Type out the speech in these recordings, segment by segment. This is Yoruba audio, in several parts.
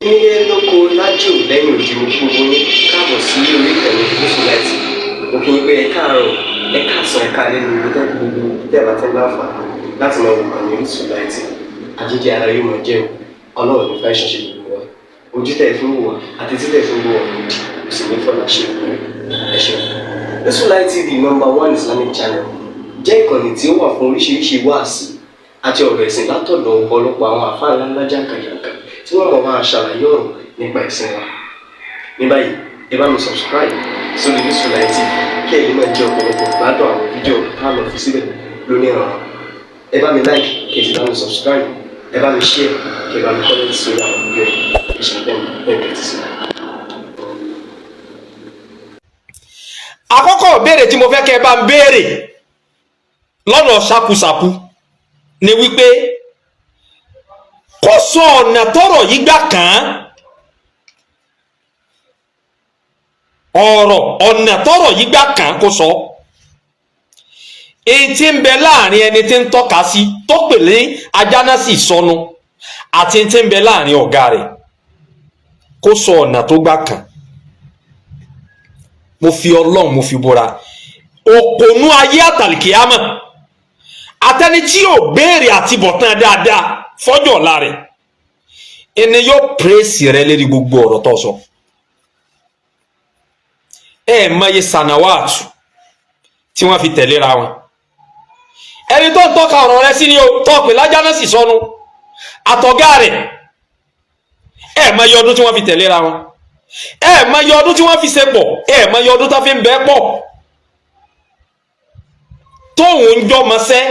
Nílé lóko lájò lẹ́yìn odi, mo kí gbogbo yín káàbọ̀ sí orí ìkànnì Gúúsù Láìtì. Mo kí yín pé ẹ káàárọ̀, ẹ káàsán, ẹ káalẹ́ ní ibi tẹ́ gbogbo tẹ́ bá ti ń láǹfààní láti máa wò kàn ní Orísun Láìtì. Àjíjẹ ara yóò máa jẹun, Ọlọ́run ní fẹ́ ṣẹṣẹ gbogbo wa. Ojú tẹ́ fi ń wò wá àti tí tẹ́ fi ń wò wá òdì kò sì ní fọlá ṣe ìpínlẹ̀. Ẹ ṣeun. Orísun Láìtì TV, number one Islamic channel, jẹ́ ìkànnì tí ó wà fún oríṣiríṣi wáàsí àti ọ̀rọ̀ ẹ̀sìn látọ̀dọ̀ ọ̀pọ̀lọpọ̀ àwọn àfáà ńláńlá jàǹkàjàǹkà tí wọ́n mọ̀ máa ṣàlàyé ọ̀rọ̀ nípa ẹ̀sìn wa. Ní báyìí, ẹ bá mi subscribe sórí Orísun Láìtì TV kí ẹ̀yin náà jẹ́ ọ̀pọ̀lọpọ̀ gbádùn àwọn fídíò tá a lọ fi síbẹ̀ lónìí ọ̀rọ̀. Ẹ bá mi like, kí ẹ sì bá mi subscribe, ẹ bá mi share, kí ẹ bá mi comment sórí àwọn fídíò yìí. Ẹ ṣe bẹ́ẹ̀ bẹ́ẹ̀ tẹ́tí sí i. Àkọ́kọ́ ìbéèrè tí mo fẹ́ kẹ́ ẹ bá ń béèrè lọ́dọ̀ ṣakúṣakú ni wípé kó sọ ọ̀nà tọ́rọ̀ yìí gbà kàn án, ọ̀rọ̀ ọ̀nà tọ́rọ̀ yìí gbà kàn án kó sọ èyí tí ń bẹ láàrin ẹni tí ń tọ́ka sí tó pè ní ajánásì sọnù àti tí ń bẹ láàrin ọ̀gá rẹ̀, kó sọ ọ̀nà tó gbà kàn. Mo fi Ọlọ́run mo fi búra, òpònú ayé àtàlìkíyàmọ̀ àtẹni tí yóò béèrè àti bọ̀tán dáadáa fọ́jọ́ ọ̀la rẹ̀ ẹni yóò pèsè rẹ lérí gbogbo ọ̀rọ̀ tó sọ. Ẹ mọye sanawat tí wọ́n fi tẹ̀léra wọn. Ẹni tó ń tọ́ka ọ̀rọ̀ rẹ sí ni o tọ́ pé lájà náà sì sọnù àtọ̀gá rẹ̀. Ẹ mọye ọdún tí wọ́n fi tẹ̀léra wọn, ẹ mọye ọdún tí wọ́n fi ṣe pọ̀, ẹ mọye ọdún tó fi ń bẹ́ pọ̀, tóun ń jọmọṣẹ́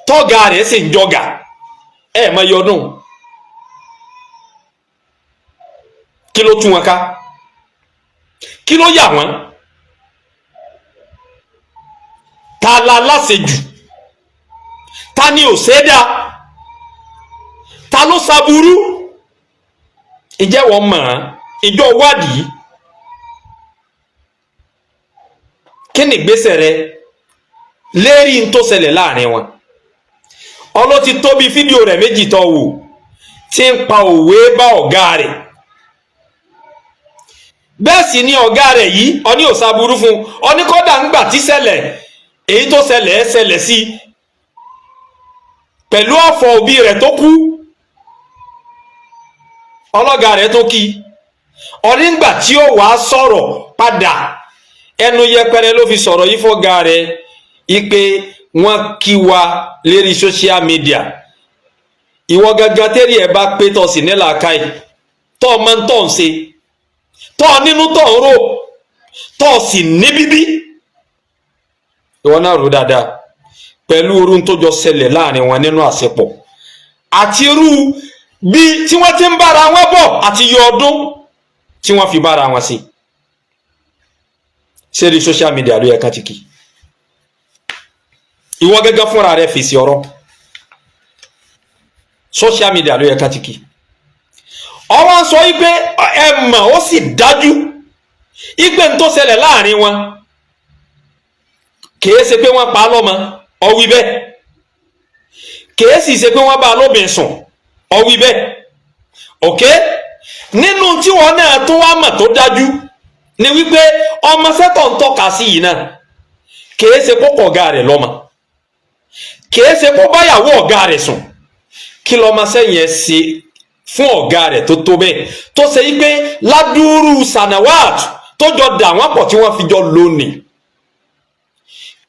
tọ́gà rẹ̀ sì ń jọgà. Ẹ mọye ọdún. Kí ló tú wọn ká? Kí ló yà wọ́n? Ta la láṣejù? Ta ni ò ṣe é dá? Ta ló ṣaburú? Ǹjẹ́ wọ́n mọ̀ ọ́n? Ìjọ wádìí kí ni ìgbésẹ̀ rẹ lérí n tó ṣẹlẹ̀ láàrin wọn? Ọlọ́ ti tóbi fídíò rẹ̀ méjì tó wò tí ń pa òwe bá ọ̀gá rẹ̀. Bẹ́ẹ̀ sì ni ọ̀gá rẹ̀ yìí ọní ò ṣaburú fún ọní, kọ́dà ń gbà tí ṣẹlẹ̀ èyí tó ṣẹlẹ̀ ẹ́ ṣẹlẹ̀ sí pẹ̀lú ọ̀fọ̀ òbí rẹ̀ tó kú, ọlọ́gà rẹ̀ tó kí ọní ńgbà tí ó wàá sọ̀rọ̀ padà, ẹnu yẹpẹrẹ ló fi sọ̀rọ̀ yìí fọ́gá rẹ̀ ipe wọ́n kí wa lérí social media. Ìwọ gangan tẹ́rì ẹ̀ bá pé tọ́ sí nílà káì tọ́ ọmọ tọ́ ń ṣe tọ́ nínú tọ́ ń rò tọ́ sì ní bíbí, ìwọ náà rò dáadáa pẹ̀lú irú tó jọ ṣẹlẹ̀ láàrin wọn nínú àṣepọ̀ àti irú bí tí wọ́n ti ń bára wọn bọ̀ àti iye ọdún tí wọ́n fi bára wọn sí. Ṣé rí social media ló yẹ ká ti kì? Ìwọ gẹ́gẹ́ fúnra rẹ fèsì ọ̀rọ̀. Social media ló yẹ ká ti kì. Ọwọ́ ń sọ wípé ẹ mọ̀, ó sì dájú ipe ń tó ṣẹlẹ̀ láàrin wọn kìí ṣe pé wọ́n pa á lọ́mọ, ọwí bẹ́ẹ̀. Kìí sì ṣe pé wọ́n bá a lóbìn sùn, ọwí bẹ́ẹ̀. Ok, nínú tí wọn náà tún wá mọ̀ tó dájú ni wípé ọmọ sẹ́tọ̀ ń tọ́ka sí yìí náà kìí ṣe kó kọ̀ ọ̀gá rẹ̀ lọ́mọ, kìí ṣe kó báyàwó ọ̀gá rẹ̀ sùn. Kí lọ́mọ sẹ́yìn ẹ̀ ṣe fún ọ̀gá rẹ̀ tó tó bẹ́ẹ̀ tó ṣe yí pé ládùúrú sanawat tó jọ dà wọ́n pọ̀ tí wọ́n fi jọ lónìí,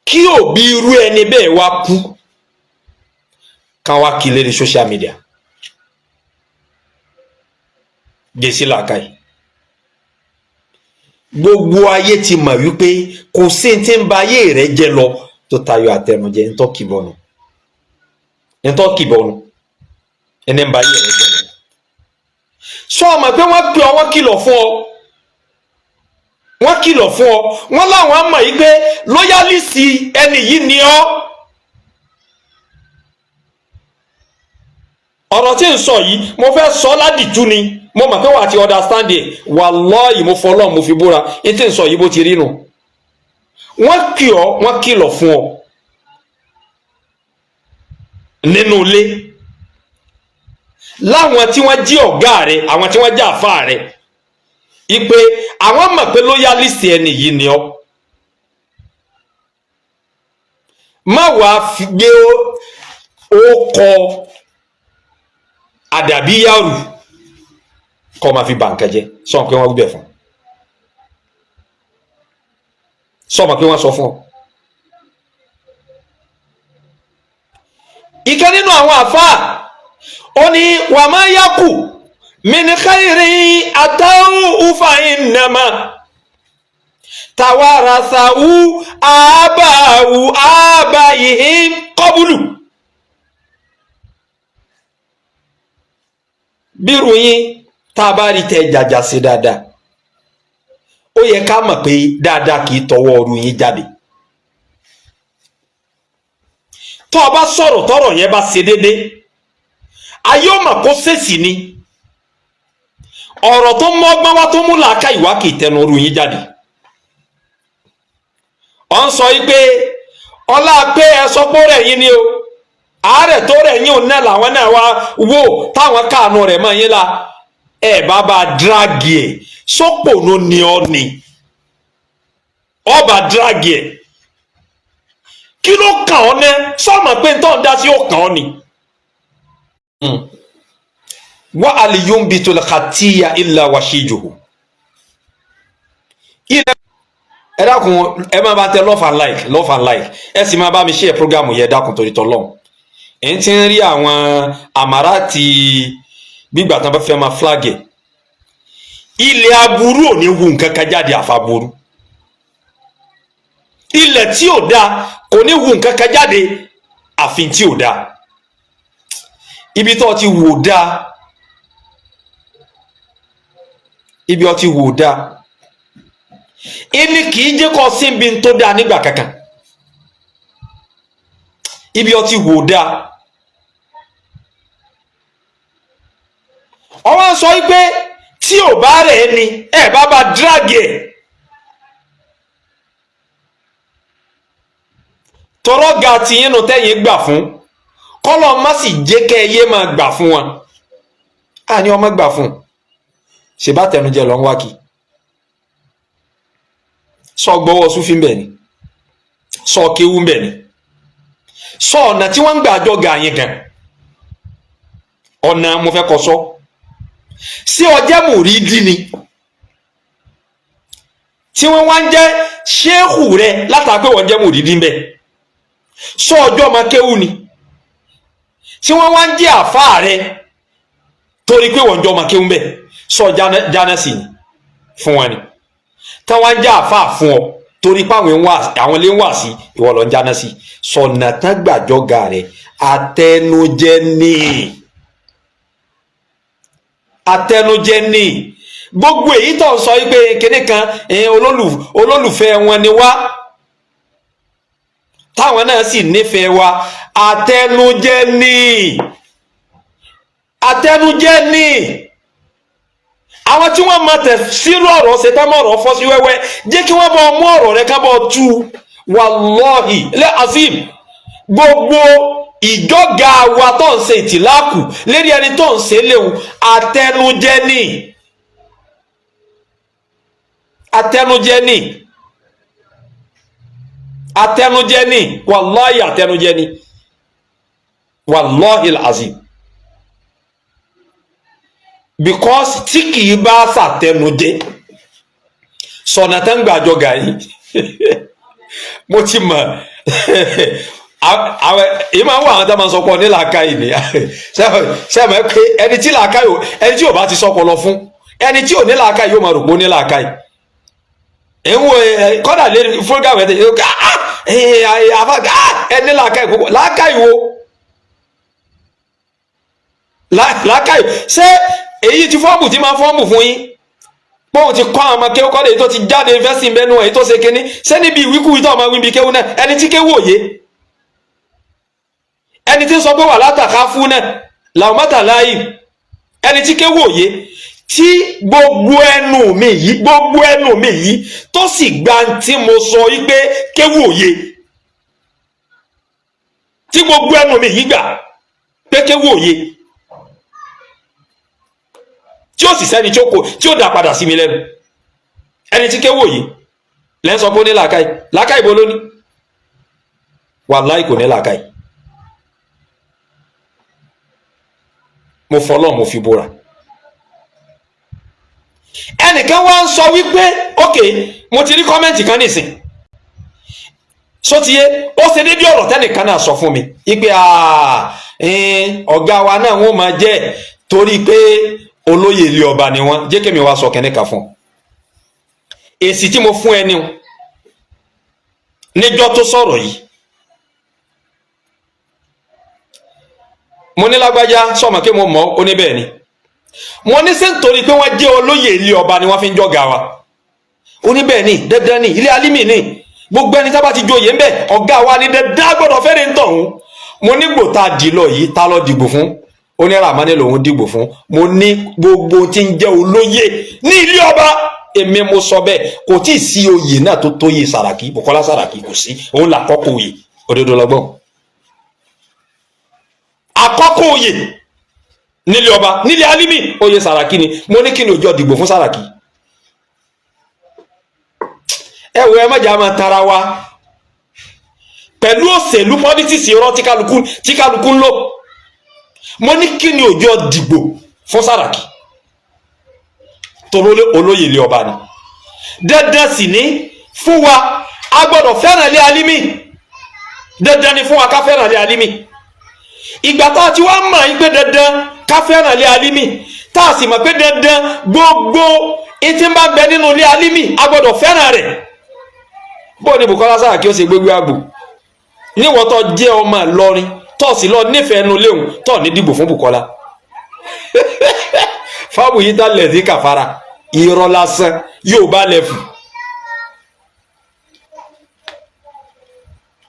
kí òbí irú ẹni bẹ́ẹ̀ wá kú kan wá kí lérí social media? Gbèsè làákàyè. Gbogbo ayé ti mọ̀ wípé kò sí tí ń ba ayé rẹ̀ jẹ́ lọ tó tayọ àtẹnujẹ. Ntọ́ kìbọnù, ntọ́ kìbọnù ẹni ń ba ayé rẹ̀ jẹ́ lọ. Sọ ọmọ pé wọ́n pè ọ, wọ́n kìlọ̀ fún ọ, wọ́n kìlọ̀ fún ọ, wọ́n láwọn mọ̀ yìí pé lóyálìsì ẹni yìí ni ọ́. Ọ̀rọ̀ tí ń sọ yìí, mo fẹ́ sọ ládìtú ni, mo mọ̀ pé wà á ti understand it. Wàláhì, mo fọlọ́ mo fi búra, ní tí ń sọ yìí bó ti rí nu. Wọ́n kì ọ́, wọ́n kìlọ̀ fún ọ nínú ilé. Láwọn tí wọ́n jí ọ̀gá rẹ̀, àwọn tí wọ́n jẹ́ àfa rẹ̀, ipe àwọn mọ̀ pé loyalist ẹni yìí ni ọ́. Má wàá fi gbé ó kọ àdàbíyàrú kọ́ máa fi bà nǹkan jẹ́. Sọ pé wọ́n wí bẹ́ẹ̀ fún, sọ ma pé wọ́n sọ fún ọ. Ìkan nínú àwọn àfáà ó ní wà máa yákù min khairi àtàwọn ufa innama tawarasahu àbáwù àbáyìhìn qablu. Bírú yín tá a bá rí tẹ jàjà sí dáadáa, ó yẹ ká mọ̀ pé dáadáa kì í tọwọ́ ọrù yín jáde. Tó o bá sọ̀rọ̀ tọ́rọ̀ yẹn bá ṣe déédéé, ayé ó mọ̀ kó ṣèṣì ni. Ọ̀rọ̀ tó mọ́gbọ́n wá tó mú làákà ìwá kì í tẹnu ọrù yín jáde. Ọ̀ ń sọ yìí pé ọlá pé ẹ sọ pé ó rẹ̀ yín ni o, àárẹ̀ tó rẹ̀ yín òun náà làwọn náà wá wò táwọn káànú rẹ̀ mọ́ yín la. Ẹ bá bá dírágì ẹ̀ sọ́pọ̀nù ni ọ́ ni ọba dírágì ẹ̀, kí ló kàn ọ́ náà? Sọ́mọ̀ pé ntọ́ ń dá sí ó kàn ọ́ ni. Wa aliyumbitul khatiya illa washijuhu. Ilẹ̀ ẹ dákun, ẹ máa bá tẹ love and like, love and like, ẹ sì máa bá mi share program yẹn. Dákun torí tọ́lọ́hún, ẹ̀ ń ti ń rí àwọn àmàrà ti gbígbà tán bá fẹ́ máa flag ẹ̀. Ilẹ̀ aburú ò ní wu nǹkan kan jáde àfàburú. Ilẹ̀ tí ò dáa kò ní wu nǹkan kan jáde àfi tí ò dáa. Ibi tó ti wò dáa, ibi ó ti wò dáa, ẹni kì í jẹ́ kó síbi tó dáa nígbà kankan. Ibi ó ti wò dáa, ọwọ́ sọ wípé tí ò bá rẹ̀ ni ẹ bá bá dírágì ẹ̀ tọrọ ga tiyín nu tẹ́yìn gbà fún kọ́lọ́ má sì jẹ́ kẹ́ ẹ yé máa gbà fún wọn. A ní ọmọ gbà fún ṣèbá tẹnujẹ lọ ń wá kí sọ gbọ́wọ́ súnfín bẹ̀ ni, sọ kéwú bẹ̀ ni, sọ ọ̀nà tí wọ́n ń gbà jọ ga yín gan ọ̀nà mo fẹ́ kọ́ sọ sí ọjẹ́ mùrídìí ni tí wọ́n wá ń jẹ́ ṣéèkù rẹ látara pé wọ́n jẹ́ mùrídìí ń bẹ̀, sọ ọjọ́ ọmọ kéwú ni tí wọ́n wá ń jẹ́ àfáà rẹ torí pé wọ́n jọ ọmọ kéwú ń bẹ̀, sọ jánásì ni fún wọn ni tí wọ́n ń jẹ́ àfáà fún ọ torí pé àwọn ilé ń wà sí ìwọ lọ ń jánásì. Sọ̀nà tán gbàjọ́gà rẹ àtẹnujẹ ní àtẹnujẹ ní gbogbo èyí tó ń sọ yìí pé kinní kan olólùfẹ́ wọn ni wá táwọn náà sì nífẹ̀ẹ́ wa, àtẹnujẹ ní àtẹnujẹ ní. Àwọn tí wọ́n máa tẹ̀ sírú ọ̀rọ̀ ṣe tá mọ̀ ọ̀rọ̀ fọ́ sí wẹ́wẹ́, jẹ́ kí wọ́n bọ́ mú ọ̀rọ̀ rẹ ká bọ́ tú. Wàlọ́hì lẹ́ azim, gbogbo ìjọga wa tó ń ṣe ìtìláàkù lérí ẹni tó ń ṣe léwu, àtẹnujẹ ní àtẹnujẹ ní àtẹnujẹ ní, wàlọ́hì àtẹnujẹ ní, wàlọ́hì azim. Because tí kì í bá ṣàtẹnujẹ sọ̀nà tẹ́ ń gbàjọ gà yìí, mo ti mọ̀ àwọn èyí máa ń wọ àwọn tó máa ń sọpọ̀ ní làákàyè ni. Sẹ́mi pé ẹni tí làákàyè, ẹni tí ò bá ti sọpọ̀ lọ fún ẹni tí ò ní làákàyè yóò máa rò pé ó ní làákàyè. Ẹ̀ ń wo kọ́dà lé fúlgàmù ẹ̀ tẹ̀ ẹ ní làákàyè púpọ̀. Làákàyè wo? Làákàyè ṣé èyí ti fọ́ọ̀mù tí máa fọ́ọ̀mù fún yín pọ́ùn ti kọ́ àwọn ọmọ kéwú kọ́lé èyí tó ti jáde fẹ́sìn bẹ́nu èyí tó ṣe kínní ṣé níbi ìwíkúwí tó ọmọ wíbi kéwú náà, ẹni tí kéwú òye ẹni tí ń sọ pé wà látàká fún náà làwọn mọ́tà láàyè ẹni tí kéwú òye tí gbogbo ẹnu mi yìí, gbogbo ẹnu mi yìí tó sì gba tí mo sọ yìí pé kéwú òye tí gbogbo ẹnu mi yìí gbà pé kéwú òye. Tí ó sì sẹ́ni tí ó kò tí ó dá padà sí mi lẹ́nu. Ẹni tí kéwò yìí lẹ́ ń sọ pé ó ní làákàyè. Làákàyè bó ló ní? Wàláì kò ní làákàyè. Mo fọlọ́, mo fi búra. Ẹnìkan wá ń sọ wípé ok, mo ti rí comment kan nísìn sotiye, ó ṣe déédéé ọ̀rọ̀ tẹ́nìkan náà sọ fún mi ipe ọ̀gá wa náà wọ́n máa jẹ́ torí pé olóyè ilé ọba ni wọ́n jẹ́. Kémi wá sọ kẹ́nìkan fún ọ, èsì tí mo fún ẹni níjọ́ tó sọ̀rọ̀ yìí, mo ní lágbájá sọmọ kí mo mọ̀ ó ní bẹ́ẹ̀ ni. Mo ní ṣé nítorí pé wọ́n jẹ́ olóyè ilé ọba ni wọ́n fi ń jọ́gà wa? Ó ní bẹ́ẹ̀ ni, dandan ni, ilé alímì ni, gbogbo ẹni tá bá ti joyè ń bẹ ọ̀gá wa ni, dandan gbọ́dọ̀ fẹ́rẹ̀ ń tọ̀hún. Mo ní gbò tá a dì lọ yìí, tá lọ dìbò fún? Ó ní Ramani lòun dìbò fún. Mo ní gbogbo tí ń jẹ́ olóyè ní ilé ọba, èmi mo sọ bẹ́ẹ̀, kò tí ì sí oyè náà tó tóyè Sàràkí, Bùkọ́lá Sàràkí, kò sí. Òun là kọ́kọ́ oyè òdodo lọ́gbọ́n àkọ́kọ́ oyè nílé ọba, nílé alímì, oyè Sàràkí ni. Mo ní kí ni òjò dìbò fún Sàràkí? Ẹ wo, ẹ má jà máa tara wa pẹ̀lú òṣèlú politics irọ́ tí kálukú ń lò. Mo ní kí ni òjò dìbò fún Sàràkí? Torí olóyè ilé ọba ni, dandan sì ní fún wa, a gbọ́dọ̀ fẹ́ràn ilé alímì. Dandan ni fún wa ká fẹ́ràn ilé alímì. Ìgbà tá a ti wá mọ̀ yín pé dandan ká fẹ́ràn ilé alímì, tá a sì mọ̀ pé dandan gbogbo etí ń bá bẹ nínú ilé alímì, a gbọ́dọ̀ fẹ́ràn rẹ̀. Bó ni Bùkọ́lá Sàràkí ó ṣe gbégbé àgbò níwọ̀n tó jẹ́ ọmọ Ìlọrin, tó sì lọ nífẹ̀ẹ́ nu léwu, tó ní dìbò fún Bùkọ́lá? Fáwọn yìí tá lẹ̀ sí kàfàrà, irọ́ lásán, yóò bá lẹ́fù,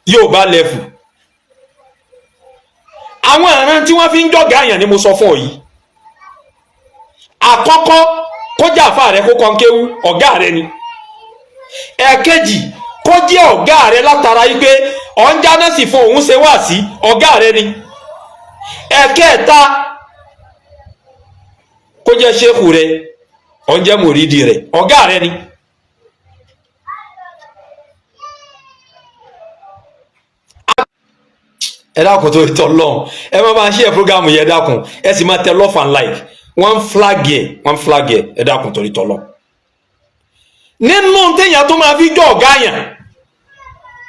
yóò bá lẹ́fù. Àwọn àrán tí wọ́n fi ń jọ̀gá àyàn ni mo sọ fún ọ yìí. Àkọ́kọ́, kó jẹ́ àfa rẹ kó kọ́ńkéwú, ọ̀gá rẹ ni. Ẹ̀ẹ̀kejì, kó jẹ́ ọ̀gá rẹ látara yìí pé ọ̀njáná sì fún òun ṣe wá sí, ọ̀gá rẹ ni. Ẹ̀ẹ̀kẹta, kó jẹ́ ṣéèkù rẹ, ọ̀njẹ́ mùrídì rẹ, ọ̀gá rẹ ni. Ẹ dákun, tó ìtọ́ lọ́hùn, ẹ má bá ń ṣe program yẹn, dákun, ẹ sì máa tẹ love and like. Wọ́n flag ẹ̀, wọ́n flag ẹ̀. Ẹ dákun, torí tọ́ lọ́hùn. Nínú téèyàn tó máa fi jọ ọ̀gá yàn,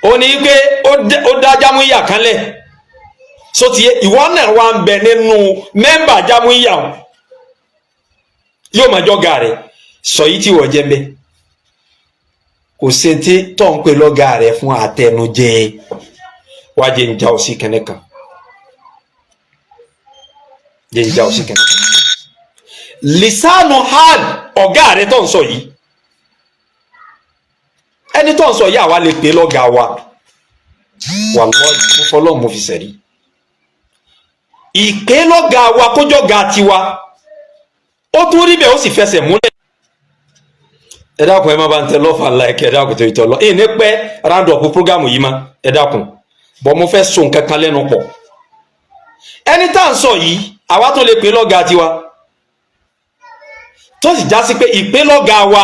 ó ní pé ó dá jámúyà kan lẹ̀ sotiye, ìwọ náà wà ń bẹ nínú mẹ́mbà jámúyà o, yóò máa jọ́gà rẹ̀. Sọ yìí tí wọ́n jẹ́ mbẹ́, kò sí ti tọ́ ń pè lọ́gà rẹ̀ fún àtẹnujẹ. Wá jẹ́ ń já ọ sí kẹ́nẹ́ kan, jẹ́ ń já ọ sí kẹ́nẹ́ kan. Lisanu hal ọ̀gá rẹ̀ tó ń sọ yìí, ẹni tó ń sọ yìí, àwa lè pè lọ́gàá wa. Wallahi, mo fọlọ́, mo fi sẹ̀rí ìpè lọ́gàá wa, kójọ́ ga tiwa, ó tún rí bẹ́ẹ̀, ó sì fẹsẹ̀ múlẹ̀. Ẹ dákun, ẹ má bá ń tẹ love and like. Ẹ dákun, tó ìtọ́ lọ ẹ ní pẹ́ round up program yìí má. Ẹ dákun, bọ́ mo fẹ́ so nǹkan kan lẹ́nu pọ̀. Ẹni tá à ń sọ yìí, àwa tó lè pè lọ́gàá tiwa, tó sì já sí pé ìpè lọ́gàá wa,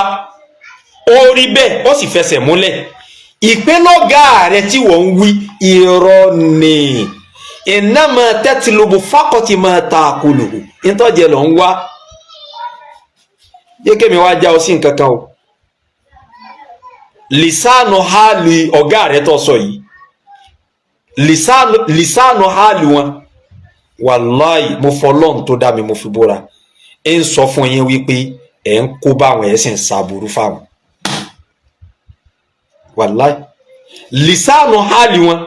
ó rí bẹ́ẹ̀, ó sì fẹsẹ̀ múlẹ̀. Ìpè lọ́gàá rẹ tí wọ́n ń wí, irọ́ ni. Innama tatlubu faqati ma ta'kuluhu, ìtọ́jẹ lọ ń wá. Jẹ́ kémi wá já ọ sí nǹkan kan o. Lisanu hali ọ̀gá rẹ tó sọ yìí, lisanu hali wọn, wàláì, mo fọlọ́n tó dá mi, mo fi búra, ẹ ń sọ fún yín wípé ẹ ń kó báwọn, ẹ sì ń ṣàbùrú fáwọn. Wàláì, lisanu hali wọn,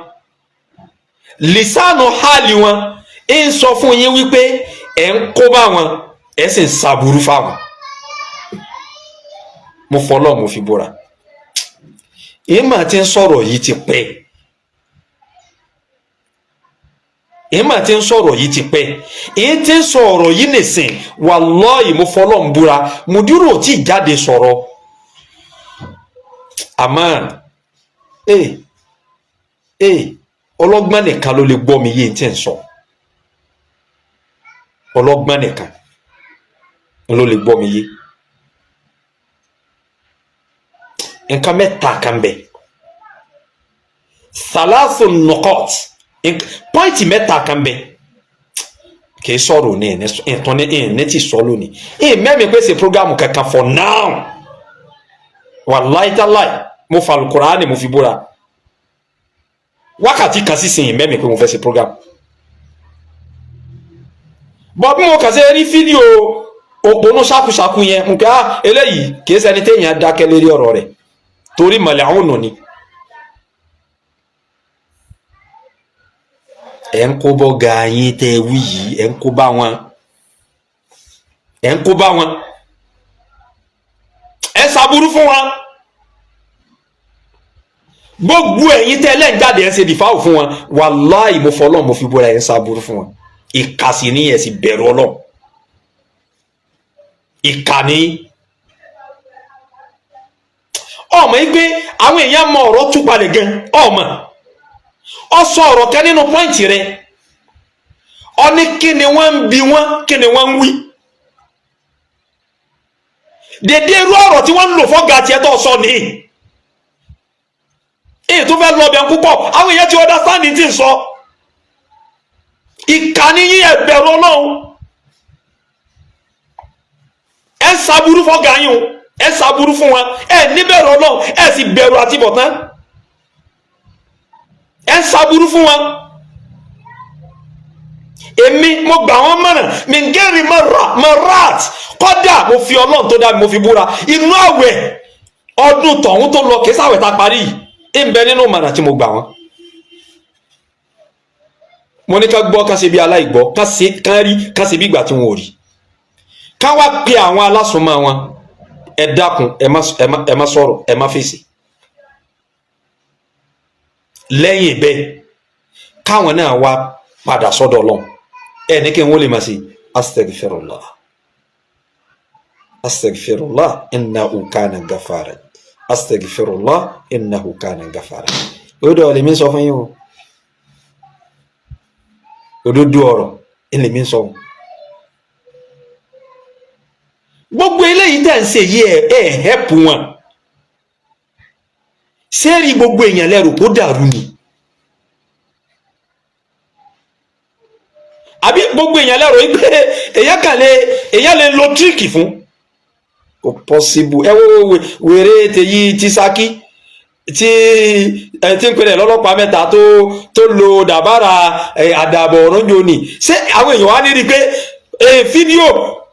lisanu hali wọn ń sọ fún yín wípé ẹ ń kó báwọn, ẹ sì ń ṣàbùrú fáwọn. Mo fọlọ́, mo fi búra. Èèmà tí ń sọ̀rọ̀ yìí ti pẹ́, èèmà tí ń sọ̀rọ̀ yìí ti pẹ́, èyí tí ń sọ̀rọ̀ yìí nìsín. Wàláhì, mo fọlọ́ ń búra, mùdírò tí jáde sọ̀rọ̀. Àmọ́ ee ee, ọlọ́gbọ́n nìkan ló lè gbọ́ mi yé tí ń sọ, ọlọ́gbọ́n nìkan. Ló lè gbọ́ mi yé. Nǹkan mẹ́ta kan bẹ, thalathu nuqat, point mẹ́ta kan bẹ. Kì í sọ̀rọ̀ ní ìtàn ní ní ti sọ lónìí. Ẹ̀ mẹ́mi pé ṣe programu kankan for now. Wàláì táláì, mo fa Al-Qur'ani, mo fi búra, wákàtí kan sísìn mẹ́mi pé mo fẹ́ ṣe program bọ́. Bí mo kàn ṣe rí fídíò òpónú ṣàkúṣàkú yẹn, nǹkan á eléyìí kì í ṣẹni téèyàn dákẹ́ lérí ọ̀rọ̀ rẹ̀, torí mọ̀lẹ́ àwọn ọ̀nà ni. Ẹ̀ ń kó bọ́ ga yín tẹ́ wí yìí, ẹ̀ ń kó bá wọn, ẹ̀ ń kó bá wọn, ẹ̀ ṣàbùrú fún wọn. Gbogbo ẹ̀yin tẹ́ lẹ́ń jáde, ẹ̀ ń ṣe dìfáwò fún wọn, wàláì, mo fọlọ́, mo fi búra, ẹ̀ ń ṣàbùrú fún wọn. Ìkà sì ní, ẹ̀ sì bẹ̀rù Ọlọ́run. Ìkà ní. Ọmọ yìí pé àwọn èèyàn mọ ọ̀rọ̀ tú palẹ̀ gan. Ọmọ ọ sọ ọ̀rọ̀ kan nínú point rẹ, ọ ní kí ni wọ́n ń bi wọ́n, kí ni wọ́n ń wí. Dèdè irú ọ̀rọ̀ tí wọ́n ń lò fọ́gà tiẹ̀ tó sọ nìyí. Èyí tó fẹ́ lọ bẹ̀ púpọ̀, àwọn èèyàn ti understand tí ń sọ. Ìkà ni yín, ẹ bẹ̀rù Ọlọ́run. Ẹ ń ṣàbúrú fọ́gà yín o, ẹ ń ṣàbúrú fún wọn. Ẹ níbẹ̀rù Ọlọ́run, ẹ sì bẹ̀rù àtibọ̀tán. Ẹ ń ṣàbúrú fún wọn. Èmi mo gbà wọ́n mọ̀ràn mi ń gẹ́rì marat. Kọ́dà mo fi Ọlọ́run tó dá mi, mo fi búra, inú àwẹ̀ ọdún tọ̀hún tó lọ, kìí sáwẹ̀ tá a parí yìí, ń bẹ nínú mọ̀ràn tí mo gbà wọ́n. Mo ní ká gbọ́, ká ṣe bí aláìgbọ́, ká ṣe ká rí, ká ṣe bí ìgbà tí wọn ò rí, ká wá pe àwọn alásùnmọ́ wọn. Ẹ dákun, ẹ má sọ̀rọ̀, ẹ má fèsì. Lẹ́yìn bẹ́ẹ̀, káwọn náà wá padà sọ́dọ̀ Ọlọ́run. Ẹ ní kí n wọ́n lè máa ṣe astaghfirullah, astaghfirullah, innahu kana gafara, astaghfirullah, innahu kana gafara. Ó dọ̀ lèmi sọ fún yín o, òdodo ọ̀rọ̀ lèmi sọ. Gbogbo eléyìí tẹ̀ ń ṣe yìí, ẹ hẹ́pù wọn. Sẹ́ẹ̀rì gbogbo èèyàn lẹ́rù kó dàrú ni, àbí gbogbo èèyàn lẹ́rù yìí pé èèyàn kàn lè, èèyàn lè lo trick fún? Kò possible. Ẹ wo wèrè tèyí ti Ṣakí tí ẹ ti ń pèrè lọ́lọ́pàá mẹ́ta tó lo dàbára àdàbọ̀ ọ̀rọ̀njò ni. Ṣé àwọn èèyàn wá ní rí i pé fídíò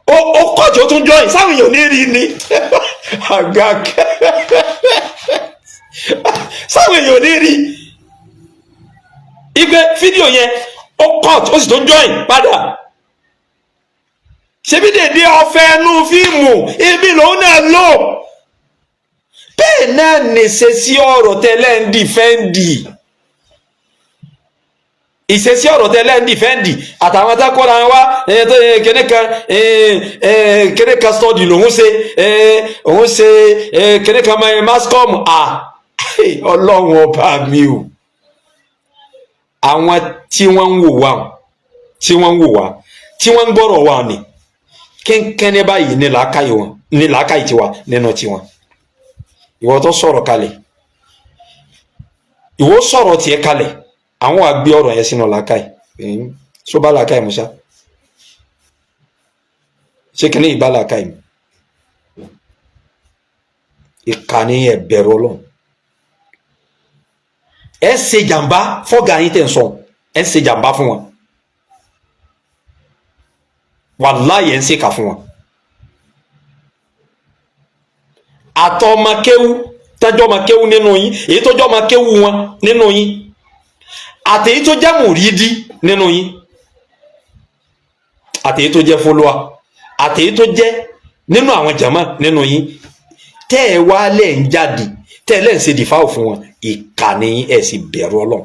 ó kọ̀tí, ó tún join, sáwọn èèyàn ní rí ni àga kẹ́? Sáwọn èèyàn ní rí ipe fídíò yẹn ó cut, ó sì tún join padà? Ṣebí dèdè ọ̀fẹ́ ẹnu fíìmù ibi lòun náà lò. Bẹ́ẹ̀ náà nìṣe sí ọ̀rọ̀ tẹ́lẹ̀ ń defend, ìṣesí ọ̀rọ̀ tẹ́lẹ̀ ń defend àtàwọn tákọ́ra wa tó kíní kan, kíní kan study lòun ṣe, òun ṣe kíní kan mass comm. À, Ọlọ́run ọba mi o! Àwọn tí wọ́n ń wò wá, tí wọ́n ń wò wá, tí wọ́n ń gbọ́rọ̀ wá ni kínkínní báyìí ní làákàyè wọn, ní làákàyè tiwa nínú tiwọn. Ìwọ tó sọ̀rọ̀ kalẹ̀, ìwọ sọ̀rọ̀ tiẹ̀ kalẹ̀, àwọn wàá gbé ọ̀rọ̀ yẹn sínú làákàyè so bá làákàyè musa ṣé kìíní ìbá làákàyè mi. Ìkànnì, ẹ bẹ̀rù Ọlọ́run. Ẹ ṣe jàmbá fọ́gà yín tẹ̀ ń sọ, ẹ ṣe jàmbá fún wọn. Wàláyé, ẹ ń ṣèkà fún wọn. Àtọmọkéwú tẹjọ́ ọmọ kéwú nínú yín, èyí tó jẹ́ ọmọ kéwú wọn nínú yín, àtèyí tó jẹ́ mùrídí nínú yín, àtèyí tó jẹ́ fọlọ́à, àtèyí tó jẹ́ nínú àwọn jàmá nínú yín, tẹ́ ẹ wá lẹ̀ ń jáde, tẹ́ ẹ lẹ́ ń ṣe dìfáwò fún wọn, ìkà ni yín. Ẹ sì bẹ̀rù Ọlọ́run,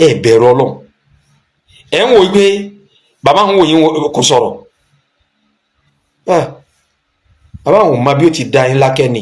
ẹ bẹ̀rù Ọlọ́run. Ẹ ń wò pé bàbá ń wò yín kò sọ̀rọ̀, bàbá àwọn ọmọ bí ó ti da yín lákẹ́ ni.